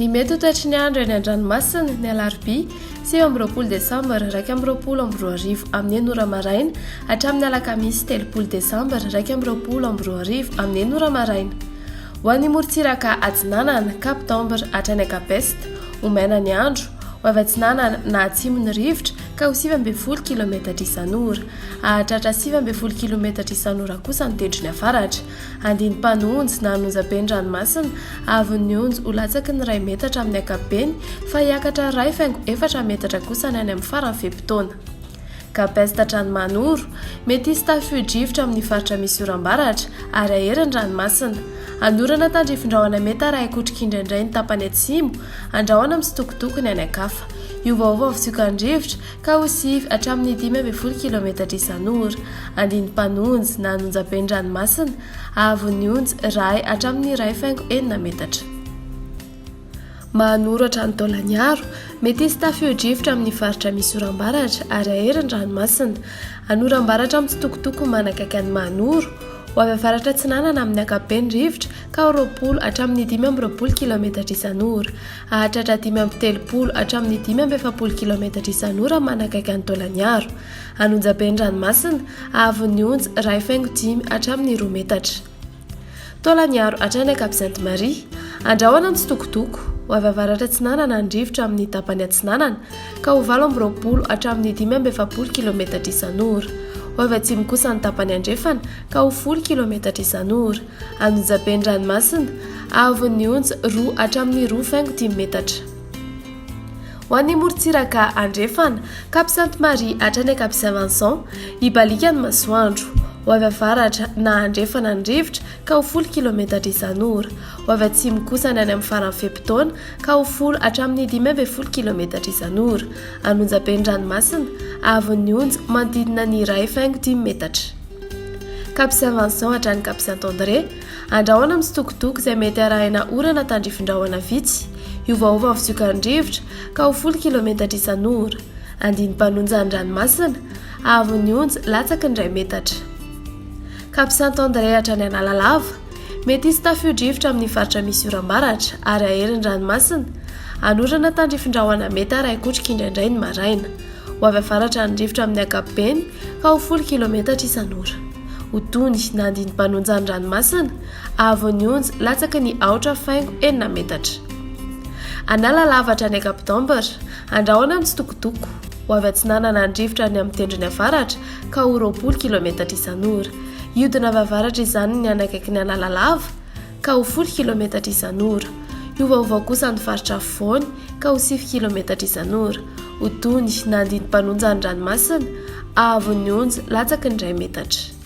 Ny mety ho toetry ny andro eny an-dranomasina, ny alarobia, 29 desambra 2021 amin'ny enina ora maraina hatramin'ny alakamisy 30 desambra 2021 amin'ny enina ora maraina. Ho an'ny morontsiraka atsinanana, Cap d'Ambre hatrany Cap Est, ho maina ny andro, ho avy atsinanana na atsimo ny rivotra ka ho 19 kilometatra isan'ora. Hahatratra 19 kilometatra isan'ora kosa ny tendrony avaratra. Andini-panonjy na an'onjabe ny ranomasina, avon'ny onjy ho latsaky ny iray metatra amin'ny ankapobeny fa hiakatra iray faingo efatra metatra kosa ny any amin'ny faran'ny fe-potoana. Cap-Est hatrany Mahanoro, mety hisy tafio-drivotra amin'ny faritra misy oram-baratra ary hahery ny ranomasina. Hanorana tandrifin-drahona mety harahin-kotroka indraindray ny tapany atsimo, andrahona mitsitokotoko ny any an-kafa. Hiovaova ny fitsiokan'ny rivotra ka ho sivy hatramin'ny 15 kilometatra isan'ora. Andini-panonjy na an'onjabe ny ranomasina, haavon'ny onjy iray hatramin'ny iray faingo enina metatra. Mahanoro hatrany Taolagnaro, mety hisy tafio-drivotra amin'ny faritra misy oram-baratra ary hahery ny ranomasina. Hanoram-baratra mitsitokotoko manakaiky an'i Mahanoro. Ho avy avaratra atsinanana amin'ny ankapobeny ny rivotra ka ho 20 hatramin'ny 25 kilometatra isan'ora. Hahatratra 35 hatramin'ny 45 kilometatra isan'ora manakaiky an'i Taolagnaro. An'Onjabe ny ranomasina, haavon'ny onja iray faingo dimy hatramin'ny roa metatra. Taolagnaro hatrany Cap Sainte Marie. Andrahona mitsitokotoko, ho avy avaratra atsinanana ny rivotra amin'ny tapany atsinanana, ka ho 28 hatramin'ny 45 kilometatra isan'ora. Ho avy atsimo kosa ny tapany andrefana, ka ho folo kilometatra isan'ora. An'Onjabe ny ranomasina, haavon'ny onja roa hatramin'ny roa faingo dimy metatra. Ho an'ny morontsiraka andrefana, Cap Sainte Marie hatrany Cap Saint Vincent, hibaliaka ny masoandro. Ho avy avaratra na andrefana ny rivotra ka ho folo kilometatra isan'ora. Ho avy atsimo kosa ny any amin'ny faran'ny fe-potoana ka ho folo hatramin'ny 15 kilometatra isan'ora. An'Onjabe ny ranomasina, haavon'ny onja manodidina ny iray faingo dimy metatra. Cap Saint Vincent hatrany Cap Saint André, andrahona mitsitokotoko izay mety arahina orana tandrifin-drahona vitsy, hiovaova ny fitsiokan'ny rivotra ka ho folo kilometatra isan'ora. Andinin-panonja ny ranomasina, haavon'ny onja latsaky ny iray metatra. Cap Saint André hatrany Analalava, mety hisy tafio-drivotra amin'ny faritra misy oram-baratra ary hahery ny ranomasina, hanorana tandrifin-drahona mety harahin-kotroka indraindray ny maraina. Ho avy avaratra ny rivotra amin'ny ankapobeny ka ho folo kilometatra isan'ora. Ho tony na andindim-panonja ny ranomasina, haavon'ny onja latsaky ny aotra faingo enina metatra. Analalava hatrany Cap d'Ambre, andrahona mitsitokotoko. Ho avy atsinanana ny rivotra any amin'ny tendrony avaratra ka ho 20 kilometatra isan'ora. Hiodina avy avaratra izany ny hanakaiky ny Analalava ka ho folo kilometatra isan'ora. Hiovaova kosa ny faritra afovoany ka ho sivy kilometatra isan'ora. Ho tony na andinim-panonja ny ranomasina, haavon'ny onja latsaky ny iray metatra.